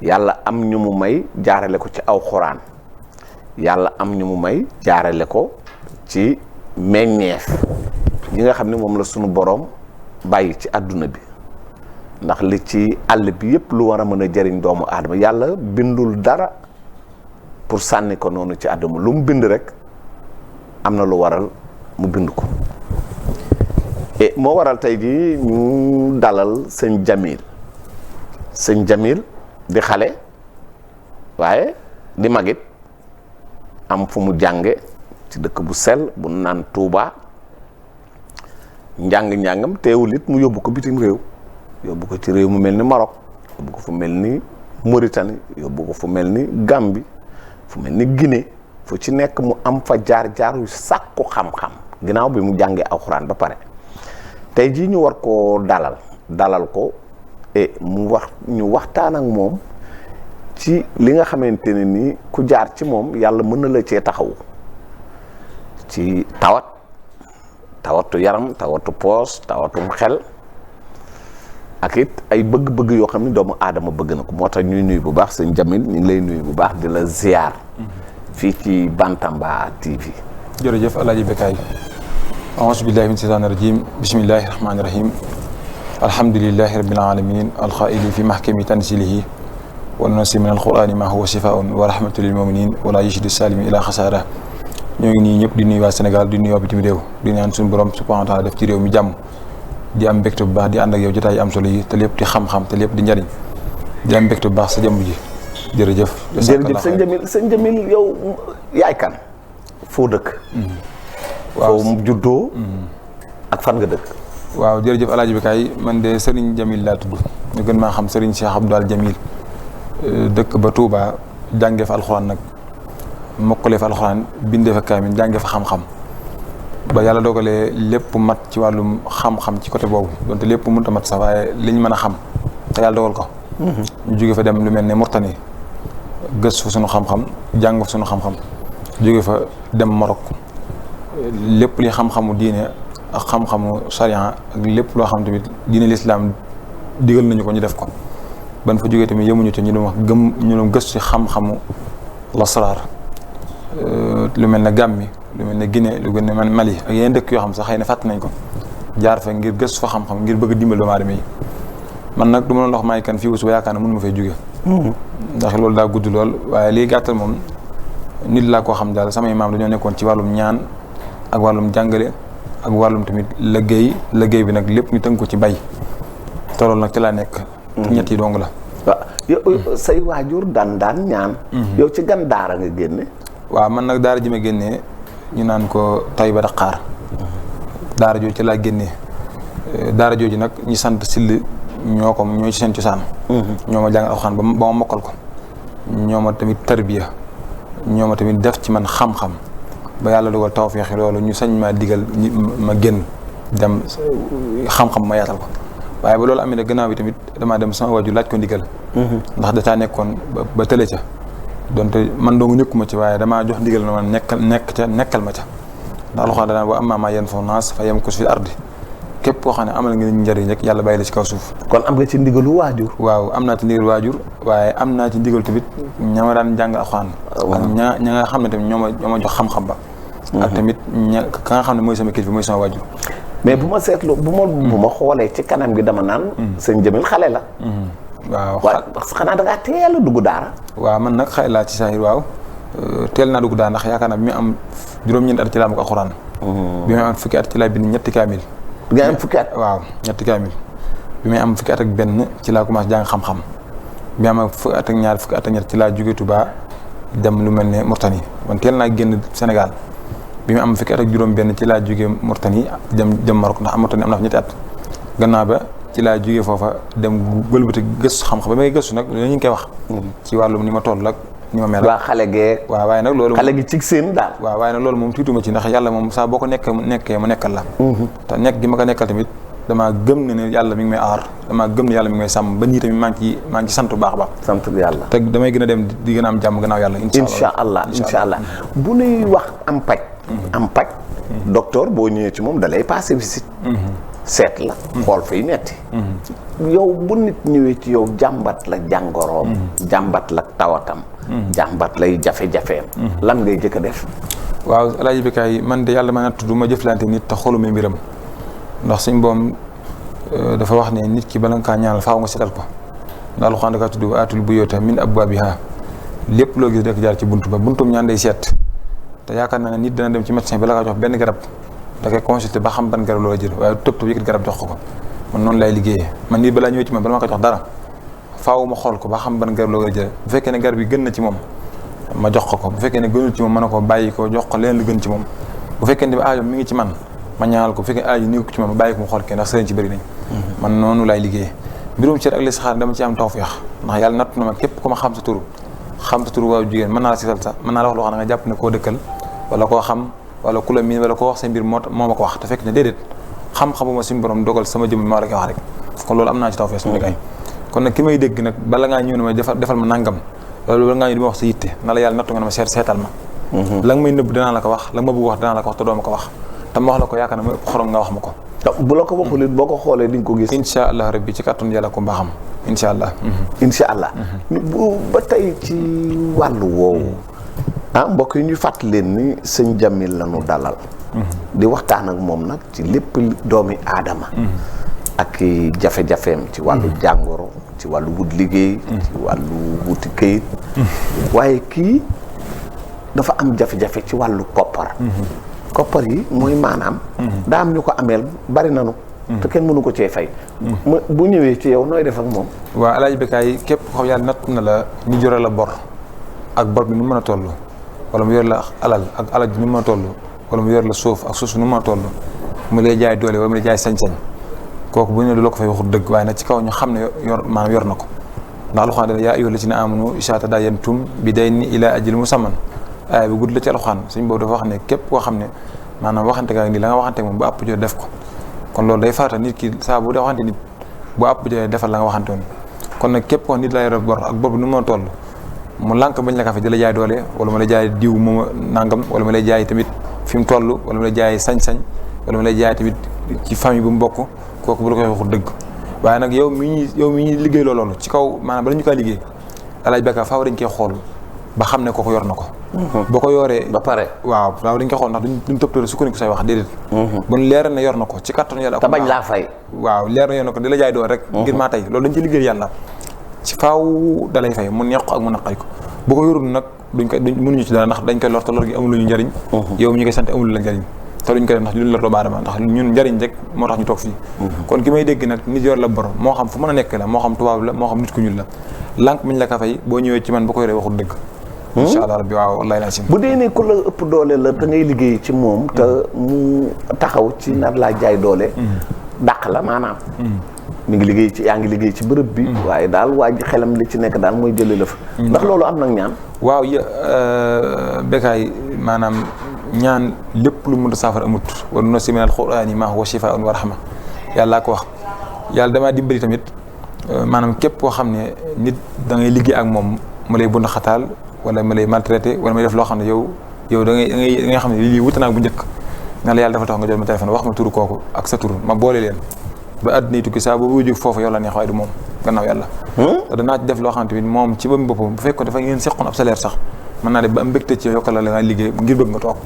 yàlla am ñu mu may jaarale ko ci aw xuraan yàlla am ñu mu may jaarale ko ci meññeef yi nga xam ne moom la sunu boroom bàyyi ci àdduna bi ndax li ci àll bi yépp lu war a mën a jëriñ doomu aadama yàlla bindul dara pour sànni ko noonu ci àdduna lu mu bind rek am na lu waral mu bind ko moo waral tey jii ñu dalal sëñ Jamil di xale waaye di magit am fu mu jànge ci dëkk bu sell bu naan Touba njàngam teewul it mu yóbbu ko bitim réew yóbbu ko ci réew mu mel ni Maroc yóbbu ko fu mel ni Mauritanie yóbbu ko fu mel ni Gambie fu mel ni Guinée fu ci nekk mu am fa jaar yu sàkku xam-xam ginnaaw bi mu jàngee alxuraan ba pare tey jii ñu war koo dalal ko ñu waxtaan ak moom ci li nga xamante ne ni ku jaar ci moom yàlla mën na la cee taxawu ci tawatu yaram tawatu poos tawatum xel ak it ay bëgg-bëgg yoo xam ne doomu aadama bëgg na ko moo tax ñuy nuyu bu baax sëñ Jamil ñu ngi lay nuyu bu baax di la ziar fii ci Bantamba TV. jërëjëf Alaaji Bekaay auzu billahi min shaytaani rajim bismillahi rahmaani rahim alhamdulillahi rabbil alamin alxaili fi mahkami tanzilihi wa nunazzilu min alqurani ma huwa shifaun wa rahmatul lil muminin wala yajidi salimi ila xasaara ñoo ngi nii ñëpp di nuyu waa Sénégal di nuyu waa bitim réew di ñaan suñu borom subhanahu wa taala def ci réew mi jàmm di am mbégte bu baax di ànd ak yow jotaay am solo yi te lépp di xam-xam te lépp di njariñ di am mbégte bu baax sa jëmb ji jërëjëf sëñ Jamil yow yaay kan foo dëkk waaw foo juddoo ak fan nga dëkk waaw jërëjëf Alaaji Bekaay man de Serigne Jamil laa tudd ñu gën maa xam Serigne Cheikh Abdoul Jamil dëkk ba Touba jàngee fa alxuraan nag mokkalee fa alxuraan bindee fa kaamil jàngee fa xam-xam ba yàlla dogalee lépp mat ci wàllum xam-xam ci côté boobu donte lépp mënut a mat sax waaye liñ mën a xam te yàlla dogal ko ñu jóge fa dem lu mel ne Mauritanie gëstu fa sunu xam-xam jàng fa sunu xam-xam jóge fa dem Maroc lépp li xam-xamu diine ak xam-xamu sariya ak lépp loo xam tamit diine lislaam digal nañu ko ñu def ko ban fa jógee tamit yemuñu te ñu doon wax ñu doon gëstu ci xam-xamu lasraar lu mel ne Gàmbi lu mel ne Guinée lu gën ne man Mali ak yeneen dëkk yoo xam sax xëy na fàtt nañ ko jaar fa ngir gëstu fa xam-xam ngir bëgg a dimbali doomu aadama yi man nag du ma doon wax maay kan fii ba suba yaakaar na mënu ma fay jóge ndax loolu daa gudd lool waaye lii gàttal moom nit laa koo xam daal samay maam dañoo nekkoon ci wàllum ñaan ak wàllum jàngale ak wàllum tamit liggéey bi nag lépp ñu tënk ko ci bay te loolu nag ci laa nekk ñett yi dong la waaw yow say waajur daan ñaan yow ci gan daara nga génne waaw man nag daara ji ma génnee ñu naan ko Taïba Dakar daara jooju ci laa génnee daara jooju nag ñi sant sill ñoo ci seen cosaan ñoo ma jàng alxuraan ba ma mokkal ko ñoo ma tamit tarbiya ñoo ma tamit def ci man xam-xam ba yàlla dogal tawfeex loolu ñu sañ maa digal ma génn dem xam-xam ma yaatal ko waaye ba loolu amee ne gannaaw bi tamit damaa dem sama waajur laaj ko ndigal ndax da caa nekkoon ba tële ca donte man dong ñëkkuma ci waaye damaa jox ndigal na man nekkal ma ca ndax alxuraan danaan wa ammaa maa yanfa'u naas fa yamkusu fil ardi képp koo xam ne amal nga njëriñ rek yàlla bàyyi la ci kaw suuf. kon am nga ci ndigalu waajur. waaw am naa ci ndigalu waajur waaye am naa ci ndigal tamit ña ma daan jàng alxuraan ak ña nga xam ne tamit ñoo ma jox xam-xam ba ak tamit ka nga xam ne mooy sama kilifa mooy sama waajur. mais bu ma seetloo bu ma xoolee ci kanam gi dama naan sëñ Jamil xale la waaw xanaa da ngaa teel a dugg daara. waaw man nag xale laa ci saahir waaw teel naa dugg daara ndax yaakaar naa bi muy am juróom-ñeenti at ci laa am ko alxuraan bi muy am fukki at ci laa bind ñetti kaamil. nga am fukki at waaw ñetti kaamil bi may am fukki at ak benn ci laa commencé jàng xam-xam bi am fukki at ak ñaar fukki at ak ñett ci laa jóge Touba dem lu mel ne Mauritanie man teel naa génn Sénégal bi mu am fukki at ak juróom benn ci laa jóge Mauritanie dem Maroc ndax Mauritanie am na fa ñetti at gannaaw ba ci laa jóge foofa dem gëlbati gëstu xam-xam ba may gëstu nag loolu ñu ngi koy wax ci wàllum ni ma toll ak ni ma mel. waa xale geeg. waaw waaye nag loolu. xale gi ci seen daal. waaw waaye nag loolu moom tuutuma ci ndax yàlla moom saa boo ko nekkee mu nekkal la. te nekk gi ma ko nekkal tamit damaa gëm ne yàlla mi ngi may aar damaa gëm ne yàlla mi ngi may sàmm ba nii tamit maa ngi ci sant bu baax a baax. sant yàlla. te damay gën a dem di gën a am jàmm gannaaw yàlla. incha allah bu nuy wax am paj. docteur boo ñëwee ci moom da lay passé visite. seet la xool fay metti yow bu nit ñëwee ci yow jàmbat la jàngoroom jàmbat la tawatam jàmbat lay jafe-jafeem lan ngay jëkk a def? waaw alaaji Bekaay man de yàlla ma natt du ma jëflante nit te xooluma mbiram ndax suñ boom dafa wax ne nit ki bala nga kaa ñaanal faaw nga seetal ko ndax Alxuraan dafa tudd aatul buyuuta min abwaabihaa lépp loo gis rek jaar ci buntu ba buntum ñaan day seet te yaakaar naa ne nit dana dem ci médecin bi la kaa jox benn garab da koy consulter ba xam ban garab loola jël waaye tëb tëb yëkkati garab jox ko man noonu lay liggéeyee man nit balaa ñëwee ci man bala ma ko jox dara faaw ma xool ko ba xam ban garab loola jël bu fekkee ne garab yi gën na ci moom ma jox ko bu fekkee ne gënul ci moom mën na ko bàyyi ko jox ko leen lu gën ci moom bu fekkee ne aajo mi ngi ci man ma ñaanal ko bu fekkee aajo ni ko ci man ma bàyyi ko mu xool kenn ndax sëriñ ci bëri nañ man noonu laay liggéeyee mbirum cër ak listixaar dama ci am tawfeex ndax yàlla natt na ma képp ku ma xam sa turu waaw jigéen mën naa la sital sax mën naa la wax loo xam ne nga jàpp ne koo dëkkal wala koo xam wala ku la miin wala koo wax sa mbir moo ma ko wax te fekk ne déedéet xam-xamuma suñu borom dogal sama jëmm moo la koy wax rek kon loolu am naa ci tawfeex suñu liggéey kon nag ki may dégg nag bala ngaa ñëw ne ma defal ma nangam loolu bala ngaa ñëw di ma wax sa yitte na la yàlla nattu nga ne ma seetal ma la nga may nëbb danaa la ko wax la nga ma bëgg wax danaa la ko wax te doo ma ko wax te ma wax la ko yaakaar na ma ëpp xorom nga wax ma ko bu la ko waxul it boo ko xoolee di nga ko gis incha allah rabbi ci kàttanu yàlla ko mbaaxam incha allah ba tey ci wàllu woowu mbokk yi ñuy fàttali leen ni sëñ Jamil la ñu dalal di waxtaan ak moom nag ci lépp doomi aadama ak jafe-jafeem ci wàllu jàngoro ci wàllu wut liggéey ci wàllu wuti këyit waaye kii dafa am jafe-jafe ci wàllu koppar koppar yi mooy maanaam daa am ñu ko ameel bari nanu te kenn mënu ko cee fay bu ñëwee ci yow nooy def ak moom waaw alaaji Bekaay képp ko yàlla natt na la ñu jore la bor ak bor bi nu mën a toll wala mu yor la alal ak alal ji nu mën a toll wala mu yor la suuf ak suuf nu mën a toll mu lay jaay doole wala mu lay jaay sañ-sañ kooku bu ñu ne du la ko fay waxul dëgg waaye nag ci kaw ñu xam ne maanaam yor na ko ndax Alxuraan dana yaa ayyuhaa llaziina aamanu izaa tadaayantum bi daynin ilaa ajalin musamman aaya bi gudd la ci Alxuraan suñ boobu dafa wax ne képp koo xam ne maanaam waxante nga nii la nga waxante moom bu àpp jotee def ko kon loolu day faata nit ki saa bu dee waxante nit bu àpp jotee defal la nga waxante woon kon nag képp koo nit la yor bor ak bor bi nu mu mën a toll mu lànk bañ la ka fi di la jaay doole wala mu lay jaay diw moom nangam wala mu lay jaay tamit fi mu toll wala mu lay jaay sañ-sañ wala mu lay jaay tamit ci famille bu mu bokk kooku bu la koy waxul dëgg waaye nag yow mi ñuy liggéey loolu ci kaw maanaam bala ñu koy liggéey alaaj Bekaay faaw dañ koy xool ba xam ne kooku yor na ko boo ko yoree ba pare waaw faaw dañ koy xool ndax duñ tëb sukkandiku say wax déedéet bon leer na yor na ko ci kattanu yàlla te bañ laa fay waaw leer na yor na ko di la jaay doole rek ngir maa tey loolu dañ ci liggéey yàlla ci faaw dalay fay mu neex ko ak mu naqay ko bu ko yorul nag mënuñu ci dara ndax dañ koy lor te lor gi amul lu ñu njariñ yow mi ñu koy sant amul la njariñ te duñ koy def ndax luñ la doomu aadama ndax ñun njariñ rek moo tax ñu toog fii kon ki may dégg nag nit yor la bor moo xam fu mën a nekk la moo xam tubaab la moo xam nit ku ñuul la lànk miñ la ka fay boo ñëwee ci man ba ko yoree waxul dëgg incha allah rabbi waaw wallahi laa bu dee ne ku la ëpp doole la te ngay liggéey ci moom te mu taxaw ci nar laa jaay doole dàq la maanaam mi ngi liggéey ci yaa ngi liggéey ci bërëb bi waaye daal waa ji xelam li ci nekk daal mooy jëlee la fa ndax loolu am nag ñaan waaw Bekaay maanaam ñaan lépp lu mënta saafara amut wa nunazzilu minal qur'aani maa huwa shifaa'un wa rahma yàllaa ko wax yàlla damaa dimbali tamit maanaam képp koo xam ne nit da ngay liggéey ak moom mu lay bund xataal wala mu lay maltraité wala may def loo xam ne yow da ngay xam ne lii wuute naa bu njëkk nga la yàlla dafa tax nga jël ma téléphone wax ma turu kooku ak sa tur ma boole leen ba àddina yi tukki saa boobu jóg foofu yow la neex waaye du moom gannaaw yàlla danaa ci def loo xam ne tamit moom ci bam boppam bu fekkoon dafa ngeen seqoon ab salaire sax mën naa def ba am mbégte ci yokkal la nga liggéey ngir bëgg nga toog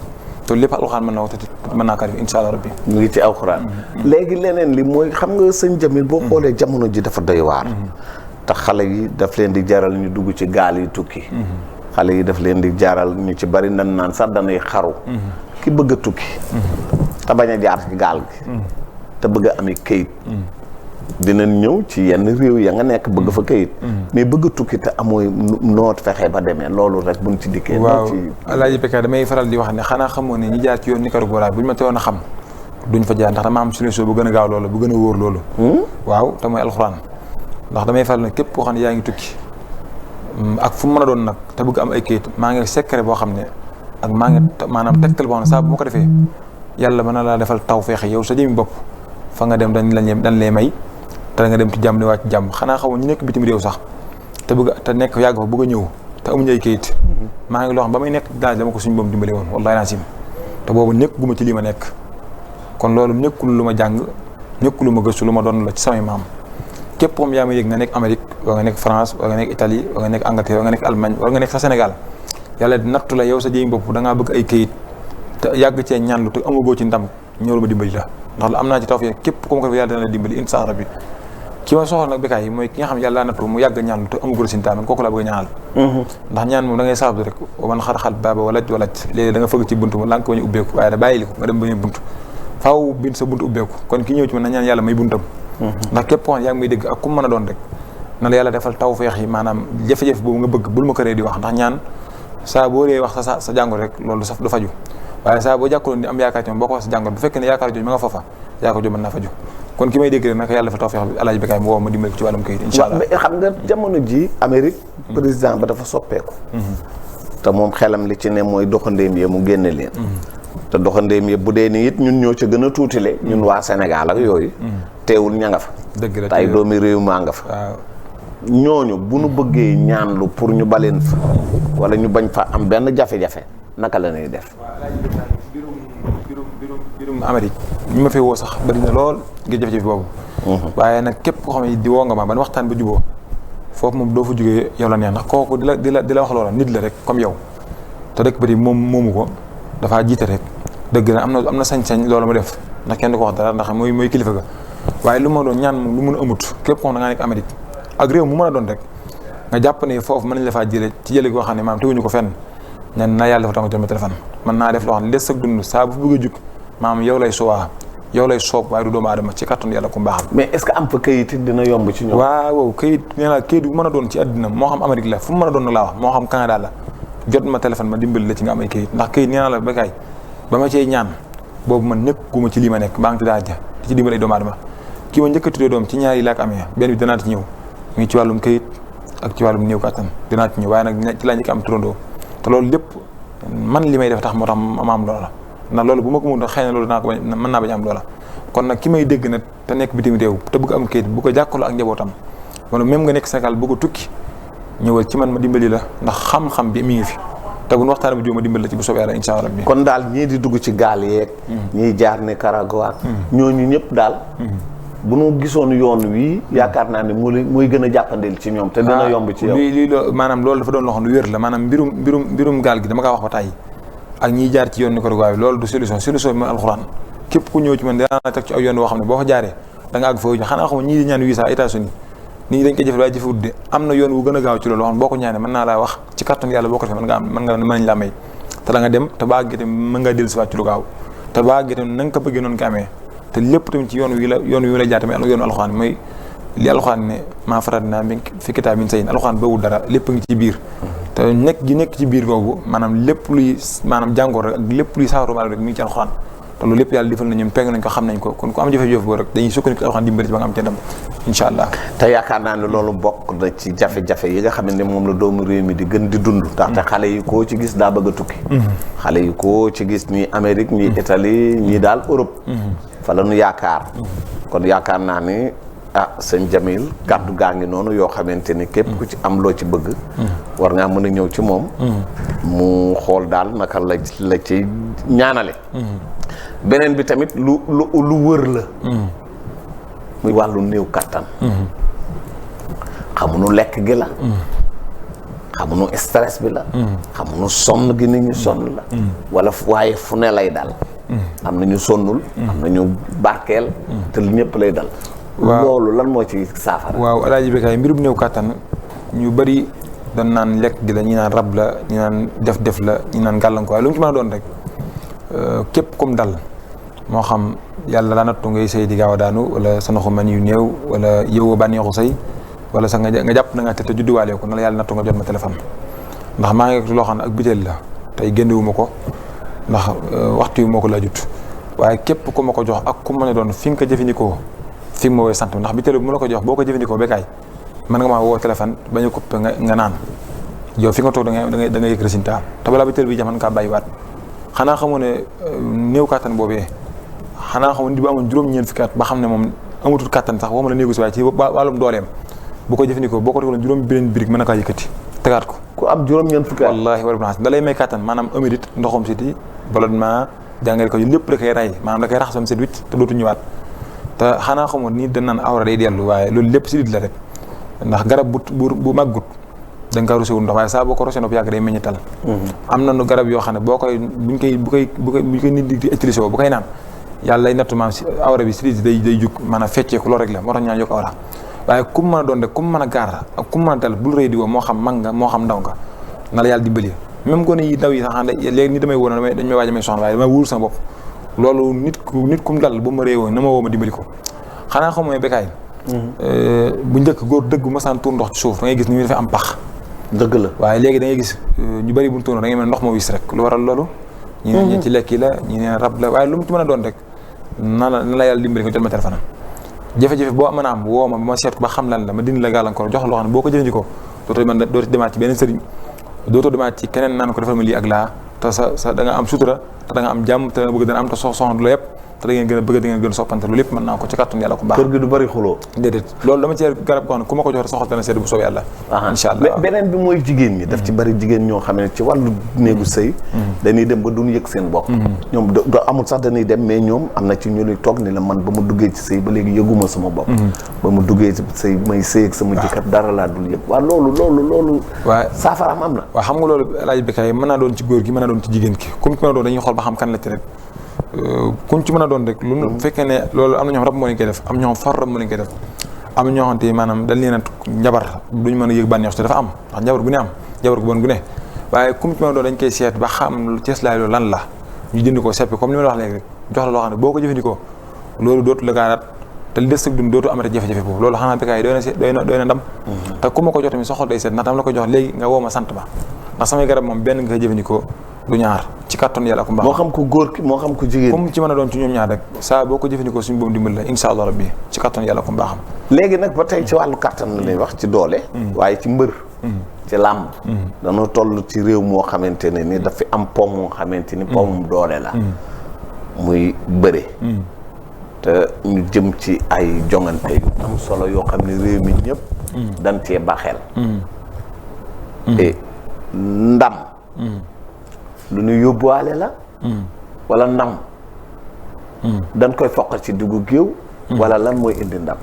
te lépp alxuraan mën na wax te mën naa ko def incha allah rabbi mu ngi ci alxuraan léegi leneen li mooy xam nga sëñ Jamil boo xoolee jamono ji dafa doy waar te xale yi daf leen di jaral ñu dugg ci gaal yi tukki xale yi daf leen di jaral ñu ci bari nan naan sax danay xaru ki bëgg a tukki te bañ a jaar ci gaal gi te bëgg a ami këyit dinañ ñëw ci yenn réew ya nga nekk bëgg fa këyit mais bëgg a tukki te amooy noot fexe ba demee loolu rek buñ ci dikkee waaw alaaji Bekaay damay faral di wax ne xanaa xamoo ne ñi jaar ci yoon Nicaragua bu ñu ma teewoon a xam duñ fa jaar ndax dama am solution bu gën a gaaw loolu bu gën a wóor loolu waaw te mooy alxuraan ndax damay faral ne képp koo xam ne yaa ngi tukki ak fu mu mën a doon nag te bëgg am ay këyit maa ngi secret boo xam ne ak maa ngi maanaam tegtal boo xam ne saa bu ma ko defee yàlla mën na laa defal taw feexe yow sa jëmi bopp fa nga dem dañ lay may te nga dem ci jàmm ni wàcc jàmm xanaa xamoon ñu nekk bitim réew sax te nekk yàgg fa bëgg a ñëw te amuñu ay këyit maa ngi loo xam ba may nekk daal dama ko suñu boom dimbale woon wallahi naa sim te boobu nekk guma ci lii ma nekk kon loolu nekkul lu ma jàng nekk lu ma gëstu lu ma doon la ci samay maam képp comme yaa ma yëg nga nekk Amérique wala nga nekk France wala nga nekk Italie wala nga nekk Angleterre wala nga nekk Allemagne wala nga nekk sa Sénégal yàlla nattu la yow sa jëmi bopp da ngaa bëgg ay këyit te yàgg cee ñaanlu te amagoo ci ndam ñëwal ma dimbali la ndax am naa ci tawfeex képp ku ma ko def yàlla dana la dimbali insha Allah bi ki ma soxla nag békaay yi mooy ki nga xam ne yàlla nattu mu yàgg ñaanlu te amagul sintaa man kooku laa bëgg a ñaanal ndax ñaan moom da ngay saabdu rek man xar-xal baaba walaj léegi da nga fëgg ci buntu ma lànk bañu ubbeeku waaye da bàyyi li ko nga dem bañu buntu faaw bind sa buntu ubbeeku kon ki ñëw ci man na ñaan yàlla may buntam ndax képp koo xam yaa ngi may dégg ak ku mën a doon rek na la yàlla defal tawfeex yi maanaam jafe-jafe boobu nga bëgg bul ma ko ree di wax ndax ñaan saa boo dee wax sa jàngoro rek loolu saf du faju waaye saa boo jàkkaloon di am yaakaar ci moom boo ko wax sa jàngoro bu fekkee ne yaakaar jooju ma nga foofa yaakaar jooju mën naa faju kon ki may dégg rek naka yàlla dafa tawfeex bi Alaaji Bécaye mu woo ma dimbali ko ci wàllum kayit incha allah mais xam nga jamono ji Amérique président ba dafa soppeeku te moom xelam li ci ne mooy doxandéem yi mu génne leen te doxandéem yi bu dee ni it ñun ñoo ca gën a tuutile ñun waa Sénégal ak yooyu teewul ña nga fa dëgg la tay doomi réew maa nga fa waaw ñooñu bu nu bëggee ñaanlu pour ñu baleen fa wala ñu bañ fa am benn jafe-jafe naka la ñuy def birum Amérique ñu ma fee woo sax bari na lool ngir jafe-jafe boobu waaye nag képp koo xam ne di woo nga ma ban waxtaan ba juboo foofu moom doo fa jógee yow la neex ndax kooku di la wax loola nit la rek comme yow te dëkk bëri moom moomu ko dafaa jiite rek dëgg na am na sañ-sañ loolu mu def ndax kenn du ko wax dara ndax mooy kilifa ga waaye lu ma doon ñaan moom lu mun a amut képp koo xam ne da ngaa nekk Amérique ak réew mu mën a doon rek nga jàpp ne foofu mën nañ la faa jëlee ci jële goo xam ne maam teguñu ko fenn ñan naa yàlla dafa tax nga jël ma téléphone mën naa def loo xam ne des ak dund saa bu fi bëgg a jug maam yow lay soob waaye du doomu aadama ci kàttanu yàlla ku mbaaxam mais est-ce que am fa kayit it dina yomb ci ñoom waaw kayit nee naa kayit bu mën a doon ci àddina moo xam Amérique la fu mu mën a doon nag laa wax moo xam Canada la jot ma téléphone ma dimbali la ci nga am ay kayit ndax kayit nee naa la Bécaye ba ma cey ñaan boobu man nekkuma ci lii ma nekk maa ngi ci daal di ci dimbali ay doomu aadama kii ma njëkk a tuddee doom ci ñaari laa ko amee benn bi danaa ci ñëw mu ngi ci wàllum kayit ak ci wàllum néew kàttan dinaa ci ñëw waaye nag ci laa njëkk am turandoo te loolu lépp man li may def tax moo tax ma am loola ndax loolu bu ma ko mun xëy na loolu mën naa bañ am loola kon nag ki may dégg nag te nekk bitim réew te bëgg am kayit bu ko jàkkaloo ak njabootam wala même nga nekk Sénégal bëgg a tukki ñëwal ci man ma dimbali la ndax xam-xam bi mi ngi fi te bu ñu waxtaanee bu jóg ma dimbali la ci bu soobee yàlla incha allah. kon daal ñii di dugg ci gaal yeeg. ñiy jaar Nicaragua. ñooñu ñëpp daal. bu nu gisoon yoon wii yaakaar naa ne mooy gën a jàppandil ci ñoom te dina yomb ci yow. lii maanaam loolu dafa doon loo xam lu wér la maanaam mbirum gaal gi dama kaa wax ba tàyyi ak ñiy jaar ci yoon Nicaragua bi loolu du solution bi mooy alxuraan képp ku ñëw ci man dinaa teg ci aw yoon boo xam ne boo fa jaaree da nga àgg fa xanaa xam ñii di ñaan visa États-Unis nit ñi dañ koy jëfe waaye jëfewut de am na yoon wu gën a gaaw ci loolu xam boo ko ñaanee mën naa laa wax ci kàttan yàlla boo ko defee mën nañ laa may te da nga dem te ba àggee mën ngaa dellu si waat ci lu gaaw te ba àggee na nga ko bëggee noonu ko amee te lépp tamit ci yoon wi la jaar tamit yoonu alxuraan mooy li alxuraan ne maa faratnaa fi kitaab min shay'in alxuraan bawul dara lépp ngi ci biir te nekk ci biir googu maanaam lépp luy maanaam jàngoor rek ak lépp luy saafara rek mi ngi ci alxuraan te loolu lépp yàlla defal na ñoom pegg nañ ko xam nañ ko kon ku am jafe-jafe boobu rek dañuy sukkandiku alxuraan dimbali ci ba nga am ca ndam incha allah. te yaakaar naa ne loolu bokk na ci jafe-jafe yi nga xam ne moom la doomu réew mi di gën di dund ndaxte xale yi koo ci gis daa bëgg a tukki xale yi koo ci gis ñii Amérique ñii Italie ñii daal Europe fa la ñu yaakaar kon yaakaar naa ni sëñ Jamil kàddu gaa ngi noonu yoo xamante ni képp ku ci am loo ci bëgg war ngaa mën a ñëw ci moom mu xool daal naka la ci ñaanale beneen bi tamit lu wër la muy wàllu néew kattan xamuñu lekk gi la xamuñu stress bi la xamuñu sonn gi ni ñu sonn la wala waaye fu ne lay dal am na ñu sonnul am na ñu barkeel te lu ñëpp lay dal loolu lan moo ci saafara waaw Alaaji Bécaye mbirum néew kattan ñu bëri dañ naan lekk gi la ñi naan rab la ñi naan def la ñi naan gàllankoor lu mu ci mën a doon rek képp comme dal moo xam yàlla laa nattu ngay sëy di gaaw a daanu wala sa noxu man yu néew wala yow bànneexu sëy wala sax nga jàpp na nga te judduwaale ko na la yàlla nattu nga jot ma téléphone ndax maa ngi loo xam ne ak biteel la tey génnewu ma ko ndax waxtu yu moo ko laajut waaye képp ku ma ko jox ak ku ma ne doon fi nga ko jëfandikoo fi nga ma woy sant ndax biteel bu ma la ko jox boo ko jëfandikoo Bécaye mën nga maa woo téléphone bañ a coupé nga naan yow fi nga toog da nga yëg résultat te balaa biteel bi jax mën kaa bàyyiwaat xanaa xamoo ne néew kattan boobee xanaa xamoon di ba amoon juróom-ñeent fukki at ba xam ne moom amatul kattan sax waxuma la néegu si waaye ci wàllum dooleem bu ko jëfandikoo boo ko tegaloon juróom beneen birig mën na kaa yëkkati tegaat ko ku am juróom-ñeent fukki at wallaahi wa da lay may kattan maanaam émérite ndoxam siti ballonnement jàngale ko yu lépp da koy ray maanaam da koy raxasam set wit te dootu ñëwaat te xanaa xamoon nii dañ naan awra day dellu waaye loolu lépp sidit la rek ndax garab bu màggut da nga ko rosewul ndox waaye saa boo ko rosee ndox yàgg day meññital. am na nu garab yoo xam ne boo koy bu koy nit di utiliser woo bu koy naan yàlla lay nattu maam si awra bi sidit day jug maanaam fecceeku loolu rek la moo tax ñaan yokk awra waaye ku mu mën a doon rek ku mu mën a gaar ak ku mu mën a dal bul rëy di woo moo xam mag nga moo xam ndaw nga na la yàlla dimbali même gone yi ndaw yi sax xam ne léegi ni damay woon dañ may waaj a may soxna waaye damay wóolu sama bopp loolu nit ku mu dal bu ma réewoon na ma woo ma dimbali ko xanaa xam mooy Bécaye bu njëkk góor dëgg bu masaan tuur ndox ci suuf da ngay gis ni mu dafay am pax dëgg la waaye léegi da ngay gis ñu bëri bu ñu tuur da ngay mel ndox ma wis rek lu waral loolu ñi ne ci lekk yi la ñi ne rab la waaye lu mu ci mën a doon rek na la yàlla dimbali ko jël ma téléphone jafe-jafe boo mën a am woo ma ba ma seet ko ba xam lan la ma dindi la gàllankoor jox loo xam ne boo ko jëfandikoo dootoo demaat ci beneen sëriñ dootoo demaat ci keneen naan ko defal ma lii ak laa te sa da nga am sutura te da nga am jàmm te da nga bëgg dana am te soxna du la yëpp te da ngeen gën a bëgg da ngeen gën a soppante loolu lépp mën naa ko ci kàttanu yàlla ko baax kër gi du bari xuloo déedéet loolu dama ci garab goo xam ne ku ma ko jox soxla dana sedd bu soobee yàlla incha allah beneen bi mooy jigéen ñi daf ci bari jigéen ñoo xam ne ci wàllu néegu sëy dañuy dem ba duñu yëg seen bopp ñoom do amul sax dañuy dem mais ñoom am na ci ñu ni toog ni la man ba mu duggee ci sëy ba léegi yëguma sama bopp ba mu duggee ci sëy may sëy ak sama jëkkër dara laa dul yëg waaw loolu waaw saafaraam am na waaw xam nga loolu laaj Bécaye mën naa doon ci góor gi mën naa doon ci jigéen ki comme ci mën a doon dañuy xool ba xam kan la ci rek kuñ ci mën a doon rek lu fekkee ne loolu am na ñoo xam rab moo leen koy def am ñoo xam far rab moo leen koy def am na ñoo xamante maanaam dañ leen a njabar duñu mën a yëg bànneex te dafa am ndax njabar gu ne am njabar gu bon gu ne waaye kum ci mën a doon dañ koy seet ba xam ceeslaay loolu lan la ñu jënd ko seppi comme li ma la wax léegi rek jox la loo xam ne boo ko jëfandikoo loolu dootu la gaaraat te li des sag dund dootu amate jafe-jafe boobu loolu xanaa Bécaye doy na ndam te ku ma ko jox tamit soxol day seet ndax dama la ko jox léegi nga woo ma sant ba ndax samay garab moom benn nga koy jëfandikoo du ñaar ci kàttan yàlla ko mbaax moo xam ko góor ki moo xam ko jigéen comme ci mën a doon ci ñoom ñaar rek saa boo ko jëfandikoo suñu boobu dimbal la insha allah rabbi ci kàttan yàlla ko mbaaxam léegi nag ba tey ci wàllu kàttan la lay wax ci doole waaye ci mbër ci làmb dañoo toll ci réew moo xamante ne ni dafa am pom moo xamante ni pomum doole la muy bëre te ñu jëm ci ay jongante yu am solo yoo xam ne réew mi ñëpp dañ cee baxeel ndam lu ñu yóbbuwaale la wala ndam dañ koy foqal ci diggu géew wala lan mooy indi ndam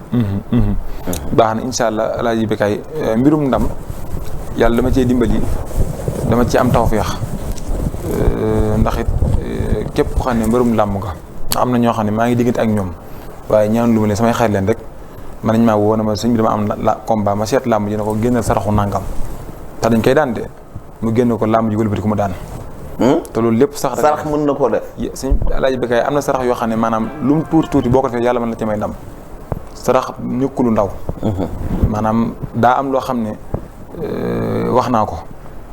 baax na insha allah alaaji Bécaye mbirum ndam yàlla dama cee dimbali dama ci am tawfeex ndax it képp ko xam ne mbirum làmb nga am na ñoo xam ne maa ngi diggante ak ñoom waaye ñaan lu ma leen samay xarit leen rek man nañ maa woo na ma sëñ bi dama am combat ma seet làmb ji ne ko génnal saraxu nangam te dañ koy daan de mu génn ko làmb ji wëlbati ko mu daan te loolu lépp sax sarax mën na koo def sëñ alaaji Bécaye am na sarax yoo xam ne maanaam lu mu tuuti boo ko defee yàlla mën na ci may ndam sarax ñukkulu ndaw maanaam daa am loo xam ne wax naa ko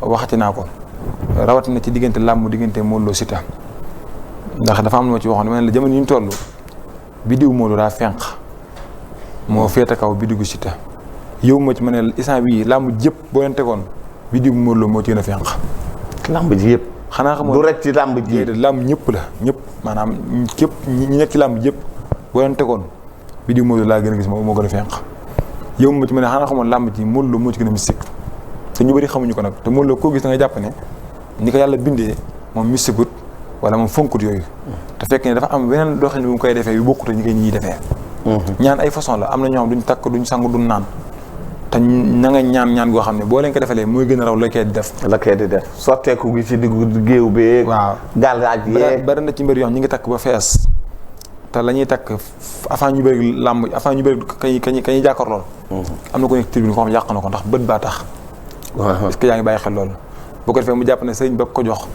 waxati naa ko rawatina ci diggante làmb diggante Modou Lo Siteu ndax dafa am lu ma ci waxoon dama ne la jamono yi ñu toll biddiw Modou daa fenq moo féete kaw biddigu Siteu yow ma ci ma ne instant bii làmb jëpp boo leen tegoon biddiw Modou Lo moo ci gën a fenq làmb ji yëpp xanaa xamoo du rek ci làmb ji làmb ñëpp la ñëpp maanaam képp ñi nekk ci làmb jëpp boo leen tegoon biddiw Modou Lo laa gën a gis moo gën a fenq yow ma ci ma ne xanaa xamoon làmb ji Modou Lo moo ci gën a mystique te ñu bëri xamuñu ko nag te Modou Lo koo gis da nga jàpp ne ni ko yàlla bindee moom mystiqueut wala moom fonkut yooyu te fekk ne dafa am weneen doxalin bu mu koy defee yu bokkut ñi koy ñiy defee ñaan ay façon la am na ñoo xam duñ takk duñ sangu duñ naan te na nga ñaan goo xam ne boo leen ko defalee mooy gën a raw la koy di def sotteeku gi ci diggu géew bi waaw gàllaaj yeeg bari na ci mbir yoo xam ñi ngi takk ba fees te la ñuy takk avant ñu bëri làmb avant ñu bëri kañuy jàkkaar lool am na ko nekk tribune koo xam yàq na ko ndax bët baa tax est-ce que yaa ngi bàyyi xel loolu boo ko defee mu jàpp ne sëriñ ba ko jox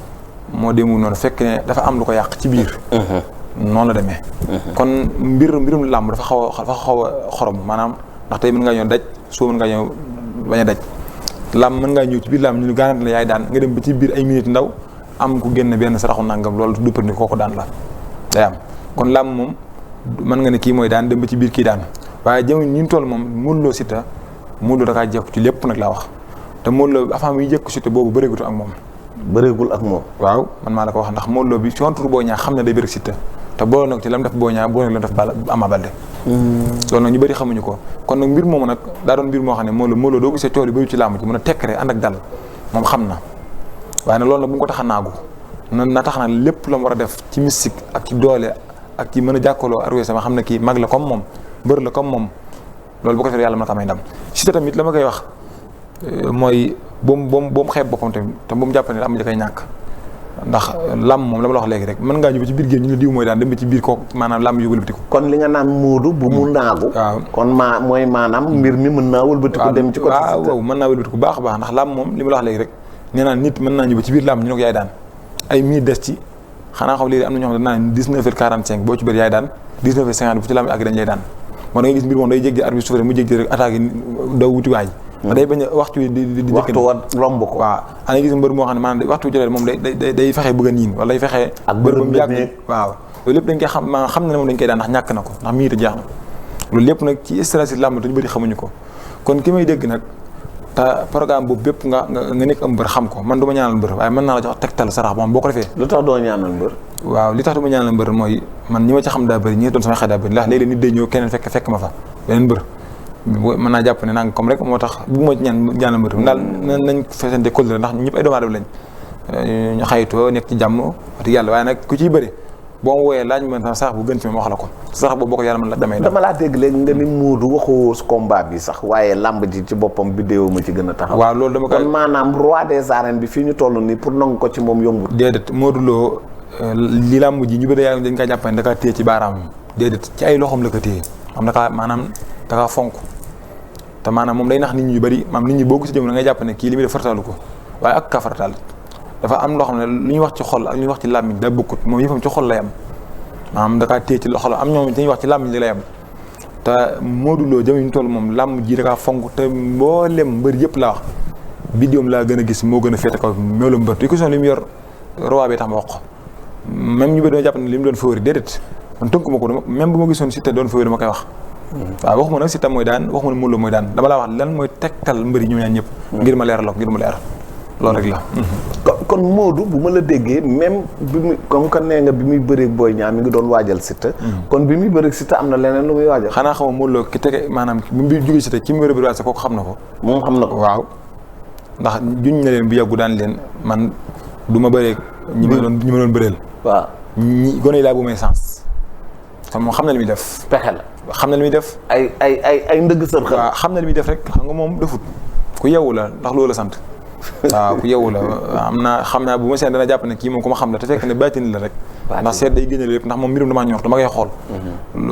moo demul noonu fekk ne dafa am lu ko yàq ci biir noonu la demee kon mbirum làmb dafa xaw a xorom maanaam ndax tey mën ngaa ñëw daj soo mën ngaa ñëw bañ a daj làmb mën ngaa ñëw ci biir làmb ñu garanti la yaay daan nga dem ba ci biir ay minutes ndaw am ku génn benn saraxu nangam loolu du ni kooku daan la day am kon làmb moom mën nga ne kii mooy daan dem ba ci biir kii daan waaye jamono ñu toll moom Modou Lo Siteu Modou Lo da kaa jekku ci lépp nag laa wax te Modou Lo avant muy jëkku Siteu boobu bëreegutu ak moom bëreegul ak moom waaw man maa la ko wax ndax Modou Lo bi contre Boy Niang xam ne day bëri Siteu te boole nag ci lam def Boy Niang boole nag lam def Ama Baldé loolu nag ñu bëri xamuñu ko kon nag mbir moomu nag daa doon mbir moo xam ne Modou Lo doo gisee tool yi bëri ci làmb ci mën a tekkare ànd ak dal moom xam na waaye nag loolu nag bu mu ko tax a naagu na tax na lépp la mu war a def ci mystique ak ci doole ak ci mën a jàkkaloo arwee sama xam ne kii mag la comme moom mbër la comme moom loolu bu ko defee yàlla mën na ko may ndam Siteu tamit la ma koy wax mooy bu mu xeeb boppam tamit te bu mu jàpp ne am ja koy ñàkk ndax lam moom la ma la wax léegi rek mën ngaa ñëw ci biir géej ñu ne diw mooy daan dem ba ci biir kooku maanaam lam yu wëlbatiku kon li nga naan muudu bu mu naagu waaw kon mooy maanaam mbir mi mën naa wëlbatiku dem ci côté waaw mën naa wëlbatiku baax a baax ndax lam moom li ma la wax léegi rek nee naa nit mën naa ñëw ba ci biir lam ñu ne ko yaay daan ay minutes des ci xanaa xam léegi am na ñoo xam ne danaa 19h45 boo ci bëri yaay daan 19h50 bu ci lam ak dañ lay daan moo da ngay gis mbir moom day jéggi arbitre soufflé mu jéggi rek attaque daw wuti waaj day bañ a waxtu di waxtu wa romb ko waaw ana gis mbër moo xam ne maanaam waxtu jotee moom day fexe bëgg a niin wala day fexe ak bër ba mu yàgg waaw loolu lépp dañ koy xam maanaam xam na ne moom dañ koy daan ndax ñàkk na ko ndax minute jeex na loolu lépp nag ci stratégie làmb te ñu bëri xamuñu ko kon ki may dégg nag te programme boobu bépp nga nekk am mbër xam ko man du ma ñaanal mbër waaye mën naa la jox tegtal sarax moom boo ko defee lu tax doo ñaanal mbër waaw li tax du ma ñaanal mbër mooy man ñi ma ci xam daa bëri ñi doon sama xel daa bëri ndax léeg-léeg nit day ñëw keneen fekk ma fa beneen mbër mën naa jàpp ne nanga comme rek moo tax bu ma ñaanal mbër daal nañ fesante kóllëre ndax ñëpp ay doomu aadama lañ ñu xaytoo nekk ci jàmm wax yàlla waaye nag ku ciy bëri boo ma wooyee laaj ma sax bu gën ci ma wax la ko sax boobu boo ko yàlla man la damay dama laa dégg léegi nga ni muudu waxu combat bi sax waaye lamb ji ci boppam vidéo ma ci gën a taxaw waaw loolu dama koy kon maanaam roi des arènes bi fii ñu toll nii pour nangu ko ci moom yombul déedéet Modou Lo li lamb ji ñu bëri yaa dañ kaa jàpp ne da kaa téye ci baaraam déedéet ci ay loxoom la ko téye xam dakaa maanaam da kaa fonk te maanaam moom day nax nit ñi yu bëri maanaam nit ñi boo ko si jëm da ngay jàpp ne kii li muy def faratalu ko waaye ak ka farataal dafa am loo xam ne lu ñuy wax ci xol ak lu ñuy wax ci làmmiñ da bokkut moom yëfam ci xol lay am maanaam da kaa téye ci loxo la am ñoom dañuy wax ci làmmiñ li lay am te Modou Lo jamono ñu toll moom làmb ji da kaa fonk te mboolem mbër yëpp laa wax bidéom laa gën a gis moo gën a féete kaw meelu mbër di question li mu yor roi bi tax ma wax ko même ñu bëri doo jàpp ne li mu doon favori déedéet man tënku ma ko même bu ma gisoon Siteu doon favori ma koy wax waaw waxuma nag Siteu mooy daan waxuma ne Modou Lo mooy daan dama laa wax lan mooy tegtal mbëri ñu ñaan ñëpp ngir ma leeral ko ngir mu leer loolu rek la kon Modou bu ma la déggee même bi muy comme que nee nga bi muy bëreeg Boy Niang mi ngi doon waajal Siteu kon bi muy bëreeg Siteu am na leneen lu muy waajal xanaa xama Modou Lo ki tege maanaam bi mu jógee Siteu ci mu bëri waaj kooku xam na ko moom xam na ko waaw ndax juñ na leen bu yàggu daan leen man du ma bëreeg ñi ma doon bëreel waaw ñi gone yi laa bu may sens te moom xam na li muy def pexe la xam na li muy def ay ndëgg sër xel waaw xam na li muy def rek xam nga moom defut ku yeewu la ndax loolu la sant waaw ku yeewu la xam naa bu ma seen dana jàpp ne kii moom ku ma xam la te fekk ne baatin la rek ndax seet day génne lépp ndax moom mbirum damaa ñor dama koy xool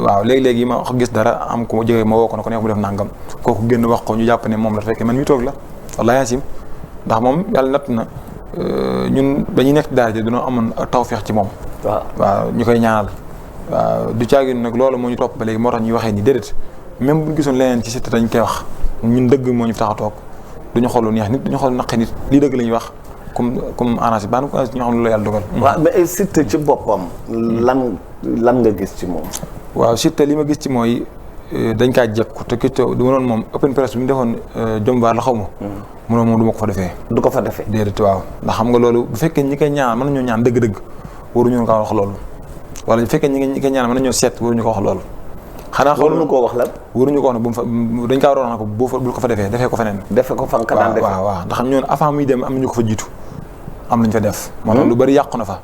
waaw léegi-léegi ma gis dara am ku ma jógee ma woo ko ne ko neex mu def nangam kooku génn wax ko ñu jàpp ne moom la te fekk man mi toog la wallaahi yaasim ndax moom yàlla natt na ñun ba ñuy nekk daara ji dañoo amoon tawfeex ci moom waaw ñu koy ñaanal waaw du caagin nag loolu moo ñu topp ba léegi moo tax ñuy waxee ni déedéet même bu ñu gisoon leneen ci Siteu dañ koy wax ñun dëgg moo ñu tax a toog duñu xool lu neex nit duñu xool naqi nit lii dëgg la ñuy wax comme arrangé baan ko ñoo xam ne la yàlla dogal waaw mais Siteu ci boppam lan nga gis ci moom waaw Siteu li ma gis ci mooy dañ kaa jekku te kicco du ma noon moom open press bi mu defoon jombaar la xaw ma mu noon moom du ma ko fa defee du ko fa defee déedéet waaw ndax xam nga loolu bu fekkee ñi koy ñaan mën nañoo ñaan dëgg-dëgg waruñu ko wax loolu wala bu fekkee ñi koy ñaan mën nañoo seet waruñu ko wax loolu xanaa waruñu koo wax la waruñu ko wax ne bu mu fa dañ kaa waroon na ko bul ko fa defee ko feneen defee ko fa nga daan defee waaw ndax ñoon avant muy dem am nañu ko fa jiitu am nañu fa def moo tax lu bari yàqu na fa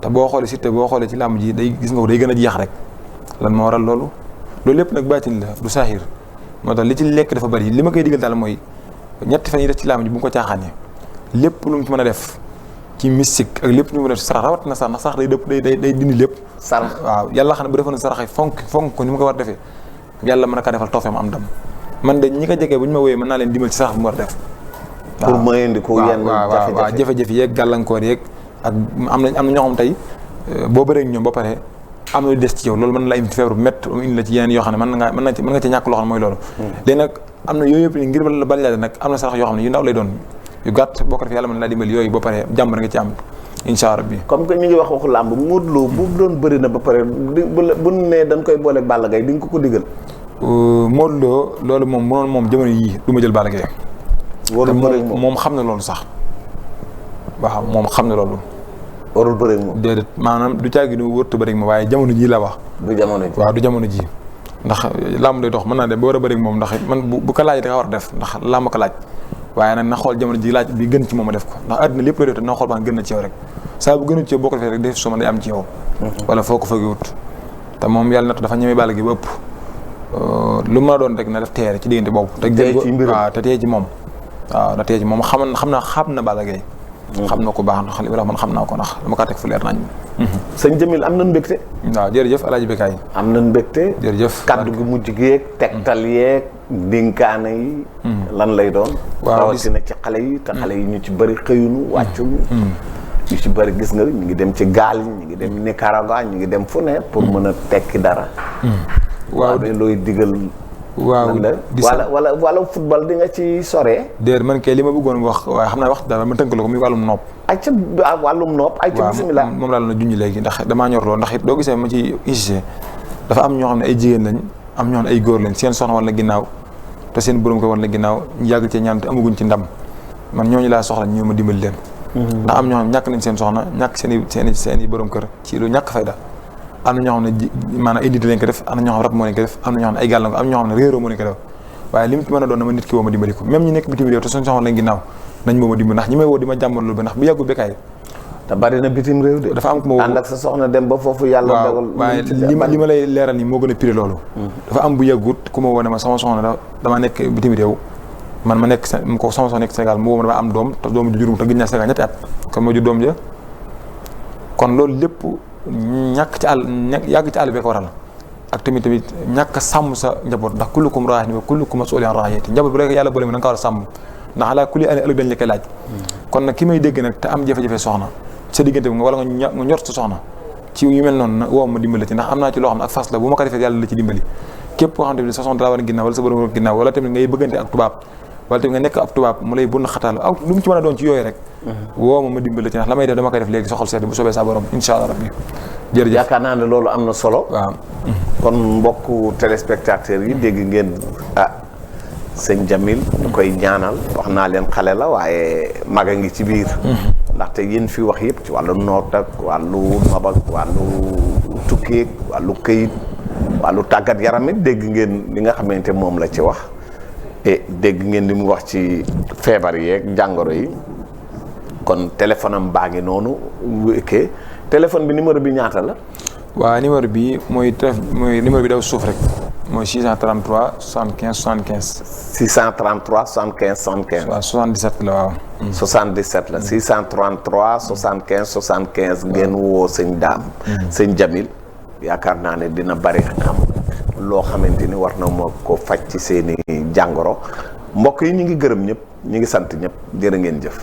te boo xoolee Siteu boo xoolee ci làmb ji day gis nga ko day gën a jeex rek lan moo waral loolu lépp nag baatin la du saaxir moo tax li ci lekk dafa bari li ma koy digal daal mooy ñetti fan yi def ci làmb ji bu mu ko caaxaanee lépp lu mu ci mën a def ci mystique ak lépp lu mu def sarax rawat na sax ndax sax day dëpp day dindi lépp sarax waaw yàlla xam ne bu defoon sarax yi fonk ko ni mu ko war defee yàlla mën a kaa defal toofeem am ndam man de ñi ko jegee bu ñu ma wooyee mën naa leen dimbal ci sarax bu mu war a def pour ma indi ko yenn jafe-jafe yeeg gàllankoor yeeg ak am na ñoo xam tey boo bëree ñoom ba pare am na lu des ci yow loolu mën la indi feebar bu métti indi la ci yeneen yoo xam ne mën nga ci ñàkk loo xam ne mooy loolu léegi nag am na yooyu yëpp ngir bañ laa nag am na sarax yoo xam ne yu ndaw lay doon yu gàtt boo ko defee yàlla mën laa dimbali yooyu ba pare jàmm nga ci am incha allah bi comme que ñu ngi wax waxu làmb Modou Lo bu doon bëri na ba pare bu ne dañ koy booleeg Balla Gaye di nga ko digal Modou Lo loolu moom mu noon moom jamono yii du ma jël Balla Gaye moom xam na loolu sax waaw moom xam na loolu warul bëri moom déedéet maanaam du caagi nu wërtu bëri moom waaye jamono ji la wax du jamono ji waaw du jamono ji ndax làmb day dox mën naa dem ba war a bëri moom ndax man bu ko laaj da nga war a def ndax làmb ko laaj waaye nag na xool jamono ji laaj bi gën ci moom a def ko ndax àddina lépp lay def te na xool baan gën na ci yow rek saa bu gënu ci yow boo ko defee rek def suma day am ci yow wala foo ko fagi wut te moom yàlla na dafa ñeme Balla gi ba ëpp lu ma doon rek na def teere ci diggante boobu. te tey ci mbiram waaw te tey ci moom. waaw da tey ci moom xam na Balla Gaye. xam na ko baax na xale bi man xam naa ko ndax dama kaa teg fu leer nañ. sëñ Jamil am nañ mbégte. waaw jërëjëf El Hadj Bécaye. am nañ mbégte. jërëjëf kaddu gi mujj geeg tegtal yeeg ndénkaane yi. lan lay doon. waaw rawatina ci xale yi te xale yi ñu ci bëri xëyunu wàccunu. ñu ci bëri gis nga ñu ngi dem ci gaal yi ñu ngi dem Nicaragua ñu ngi dem fu ne pour mën a tekki dara. waaw looy digal. waaw wala football di nga ci soree. déedéet man kay li ma bëggoon wax waaye xam naa wax dara ma tënk la ko muy wàllum nopp. ay ca wàllum nopp. ay ca bisimilah moom laa la junj léegi ndax damaa ñor lool ndax it doo gisee ma ci insisté dafa am ñoo xam ne ay jigéen lañ am ñoo xam ne ay góor lañ seen soxna wala ginnaaw te seen borom ko wala ginnaaw ñu yàgg cee ñaan te amaguñ ci ndam man ñooñu laa soxla ñoo ma dimbali leen. ndax am ñoo xam ne ñàkk nañ seen soxna ñàkk seen i borom kër ci lu ñàkk fayda am na ñoo xam ne maanaam ay nit lañ ko def am na ñoo xam ne rab moo leen ko def am na ñoo xam ne ay gàllankoor am ñoo xam ne réeroo moo leen ko def waaye li mu mën a doon na ma nit ki woo ma dimbali ko même ñi nekk bitim réew te suñu soxla lañ ginnaaw nañ moo ma dimbali ndax ñi may woo di ma jàmmal loolu ba ndax bu yàggu Bécaye te bari na bitim réew de dafa am ku ma woo ànd ak sa soxna dem ba foofu yàlla dogal waaye li ma lay leeral nii moo gën a pire loolu dafa am bu yàggut ku ma woo ne ma sama soxna dama nekk bitim réew man ma nekk sama soxna nekk Sénégal mu woo ma dama am doom te doomu ju jurum te gëj naa Sénégal ñetti at kon moo jur doom ja kon loolu lépp ñàkk ci àll yàgg ci àll bee ko waral ak tamit ñàkk a sàmm sa njaboot ndax kullukum raa'in wa kullukum mas'uulun an ra'iyyatihi njaboot bu rek yàlla boole mi da nga ko war a sàmm ndax ala kulli an ëllëg dañ la koy laaj kon nag ki may dégg nag te am jafe-jafe soxna sa diggante bi wala nga ñor sa soxna ci yu mel noonu woo ma dimbali ci ndax am naa ci loo xam ne ak fas la bu ma ko defee yàlla la ci dimbali képp koo xam ne sa soxna daa war a ginnaaw wala sa borom ginnaaw wala tamit ngay bëggante ak tubaab wala tamit nga nekk ab tubaab mu lay bund xataal aw lu mu ci mën a doon ci yooyu rek woo ma dimbali ci ndax la may def dama koy def léegi soxal seet bu soobee sa borom insha allah rabbi jërëjëf yaakaar naa ne loolu am na solo. waaw kon mbokku téléspectateurs yi dégg ngeen sëñ Jamil ñu koy ñaanal wax naa leen xale la waaye mag a ngi ci biir. ndaxte yéen fi wax yëpp ci wàllu noot ak wàllu nob ak wàllu tukkeeg wàllu këyit wàllu tàggat yaram it dégg ngeen li nga xamante moom la ci wax. et dégg ngeen li mu wax ci feebar yeeg jàngoro yi kon téléphone am baa ngi noonu wékkee téléphone bi numéro bi ñaata la. waaw numéro bi mooy numéro bi daw suuf rek mooy 633 75 75. 633 75 75. waaw 77 la waaw. 77 la 633 75 75 ngeen woo sëñ Daam. sëñ Jamil yaakaar naa ne dina bari xam loo xamante ni war na moo ko faj ci seeni jàngoro mbokk yi ñu ngi gërëm ñëpp ñu ngi sant ñëpp jërë ngeen jëf.